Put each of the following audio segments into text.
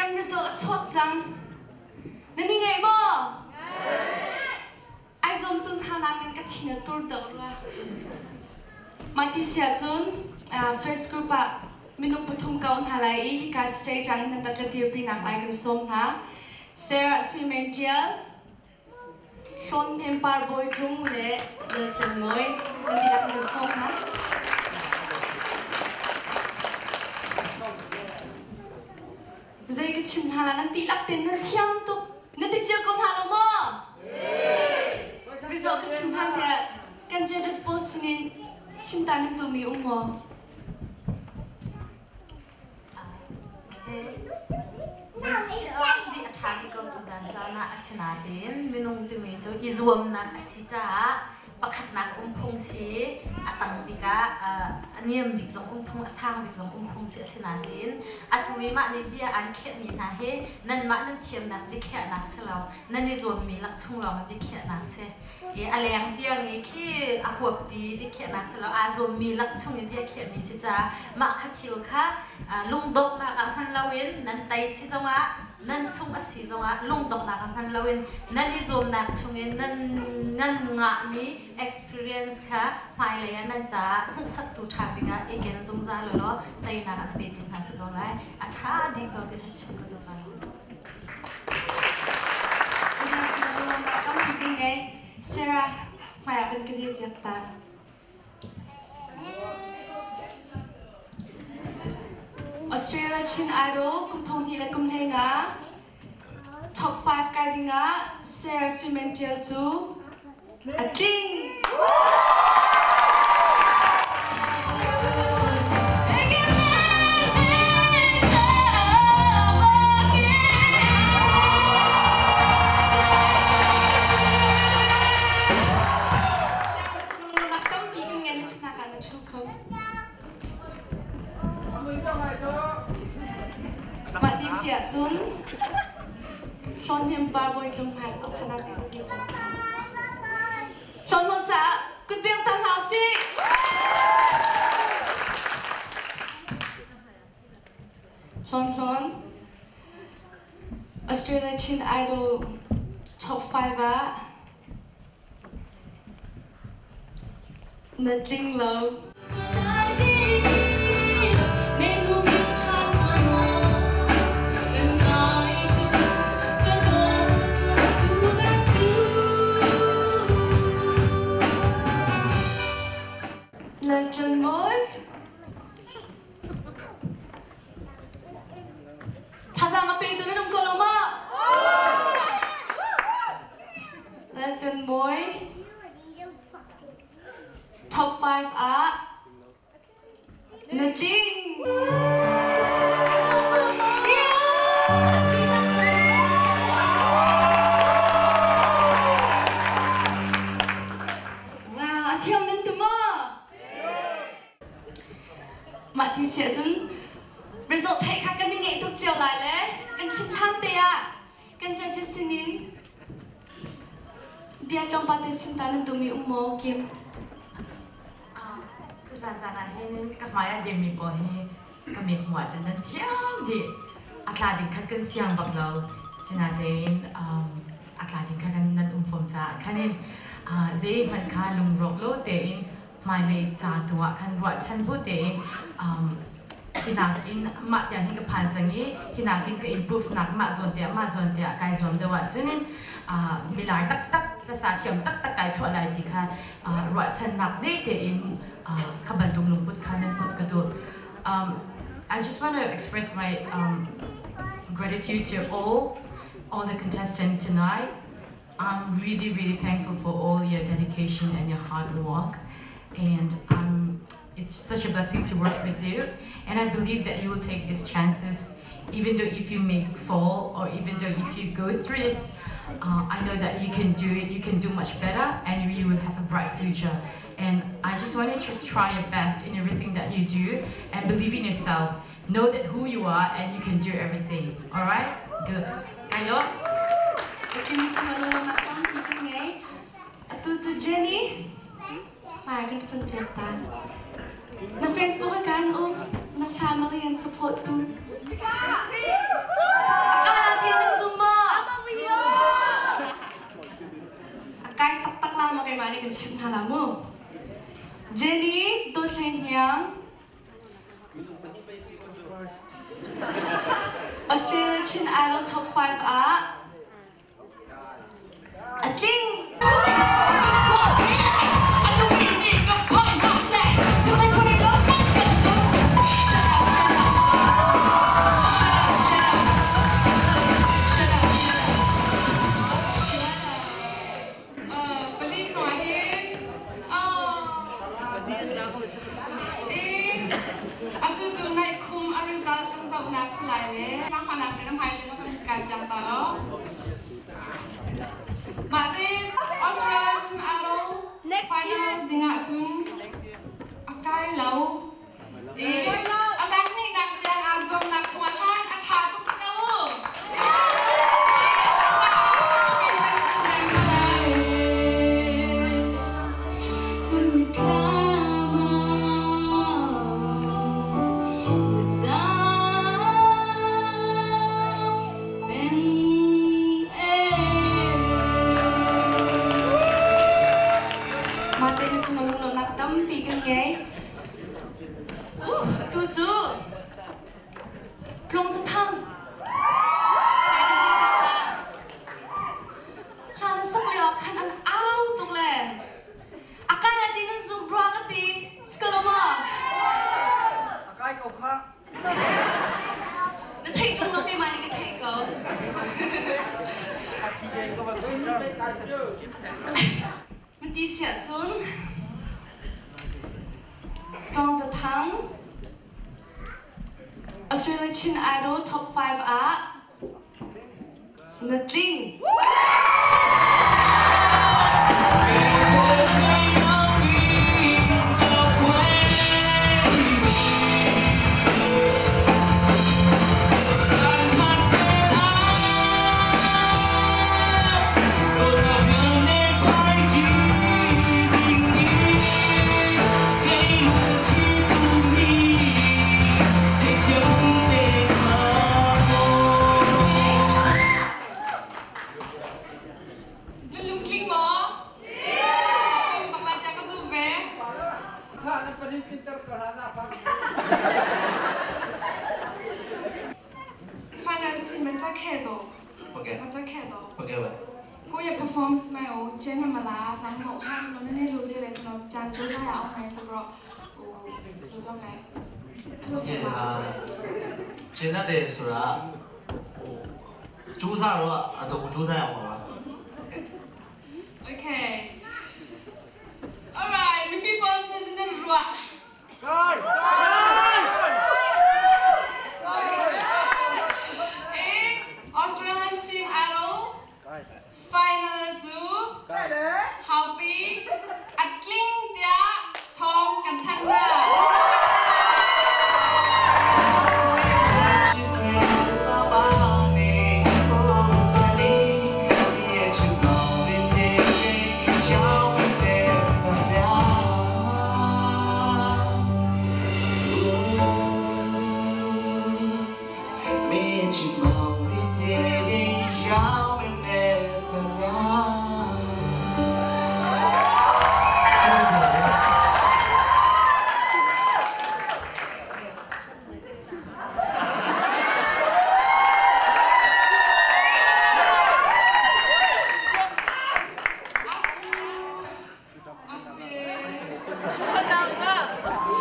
Kan result a chuak cang. Nan i ngaih maw? Ai zuam tu hna nakin ka thin a tur deuh rua. Mah ti si ahcun first group ah minung pathum ka um hna lai i hika stage ah hin nan rak ka dirpi nak lai kan sawm hna. Sarah Sui Men Tial, Hlawn Hnem Par Bawi Tlung le Lal Tlen Mawi nan dihlak nan sawm hna. Zei ka chim hna la nan dihlak tein nan thiam tuk. Nan ti cio ko hna lo maw? Result ka chim hlan tiah kan judges pawl sinin chim ta nan duhmi um maw? Nih a ṭha bik ko tuzan caan ah asinain minung timi cu i zuamnak a si caah pakhatnak um phung si a tang bik ah a niam bik zong um phung a sang bik zong um phung si asinain atu i mah nih bia an khiahmi hna hi nanmah nan thiamnak biakhiahnak si lo nan i zuammi lak chung lawng in biakhiahnak si i a leng tiang i khi a huappi biakhiahnak si lo aa zuammi lak chung in biakhiahmi si caah mah kha thil kha lungdonghnak ah hman loin nan tei si zongah nan sungh a si zongah lungdonghnak ah hman loin nan i zuamnak chungin nan nan ngahmi experience kha hmailei ah nan caah hmuhsaktu ṭha bik ah i ken zungzal u law teinak an petu hna si ko lai a ṭha dih ko ti kha chim ka duh lai. Sarah, hmai ah kan ka dir piak ta. Australia Chin Idol kum thong hnih le kum hlei nga top 5 kai dingah Sarah Suimen Tial cu a tling. Tampi kan ngei na ṭhutnak ah na ṭhu kho. Mah ti si ahcun Hlawnhnem pa Bawitlung hmai cang kha ti ti Hlawnhnem caah kutbeng ta hna usih. Hlawn Hlawn Australia Chin Idol Top 5 ah Na tling lo. Na tlun mawi? Thazaang a petu nan um ko lo maw? Laltlan Mawi Top 5 ah na tling. Wow, a thiam nan tu maw? Mah ti si ahcun result theih kha kan i ngeih tuk cio lai le kan chim hlan te ah kan judges sinin bia tlawmpal te chim ta nan duhmi um maw Kim? Tuzan caan ah hin ka hmai ah dirmi pawl hi ka mit hmuh ahcun nan thiam dih. A tla ding khan kan siang bak lo. Sinain a tla ding khan nan um fom caah khan in zeihmanh kha lungrawk lo tein hmailei ca tu ah khan ruahchan bu tein hinakin mah tiang hin ka phan cang i hinakin ka improve nak mah zawn tiah mah zawn tiah kai zuam deuh ahcun milai taktak hlasa thiam taktak kai chuah lai ti kha ruahchannak nei tein kha bantuk lungput kha nan put ka duh. I just want to express my gratitude to all the contestants tonight. I'm really, really thankful for all your dedication and your hard work. And it's such a blessing to work with you. And I believe that you will take these chances, even though if you may fall or even though if you go through this, I know that you can do it, you can do much better, and you will have a bright future. And I just want you to try your best in everything that you do and believe in yourself. Know that who you are and you can do everything. All right? Good. Kayo? Atu cu Jenny, hmai kan fun piak ta. Na Facebook kan um, na family and support tu. Australia Chin Idol Top 5 ah a tling. Pali chungah hin atu cu ngaihkhum a result kan zohnak si lai le tlangpahnak te na hmai te na kan kai ciang ta lo. Mah te Australia Chin Idol final dingah cun a kai lo. A zanghnihnak tiang aa zuamnak chungah khan a ṭha tuk ko. Mah te na chung lunglonak tampi kan ngei. Tu cu Tlung Zathang Hla na sak lio ah khan an au tuk le a kai lai ti nan zum rua ka ti skaloma. A kai ko kha. Na theih ṭung lo keimah nih ka theih ko. A thi deng ko ban Na ti siah cun Tlawng Zathang Australia Chin Idol Top 5 ah na tling. Na lungtling maw? Tling. Pakhat tiah ka zum ve. Final 请们再看到， ဟုတ်ကဲ့ 我再看到。 ဟုတ်ကဲ့ပါ ကိုယ့်ရဲ့ performance မိုင်ကိုကျင်းနေမလား။ကျွန်တော်ဟာကျွန်တော်နည်းနည်းလိုသေးတယ်ကျွန်တော်ပြန်ကြိုးစားရအောင်မယ်ဆိုတော့ဟိုလိုတော့မယ်။ ဟုတ်ကဲ့အာကျင်းတတ်တယ်ဆိုတာဟိုစူးစမ်းတော့အတူစူးစမ်းရအောင်ပါ Okay. All right, မိမိပေါ်နေနေရွာ ကိုင် အေး Australian Team Idol Final 2 ကိုင်တယ် Happy Atling tia Thong กันทันว่า အဖေ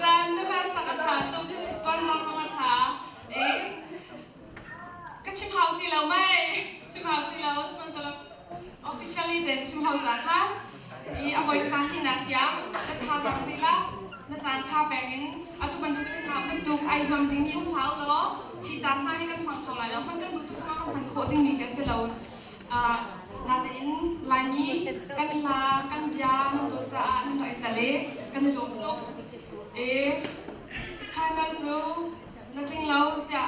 ဇန်နမစကချာတုတွန်မောင်ချာအေးကချင်ဟောက်တီလောမဲချင်ဟောက်တီလောစပွန်ဆာ officially တဲ့ချင်ဟောက်ကြခါဒီအဝိခါဟိနာတျာတခါဆောင်တီလာနจานชาแปงin atu bantuk in na bantuk ai zom ding mi um hlau lo khi caan hna hi kan hmang kho lai lo hman kan duh tuk zong kan hman khawh ding mi kan si lo natein Laimi kan hla kan bia nan dawt caah nan rak i tel i kan i lawm tuk i final cu na tling lo tiah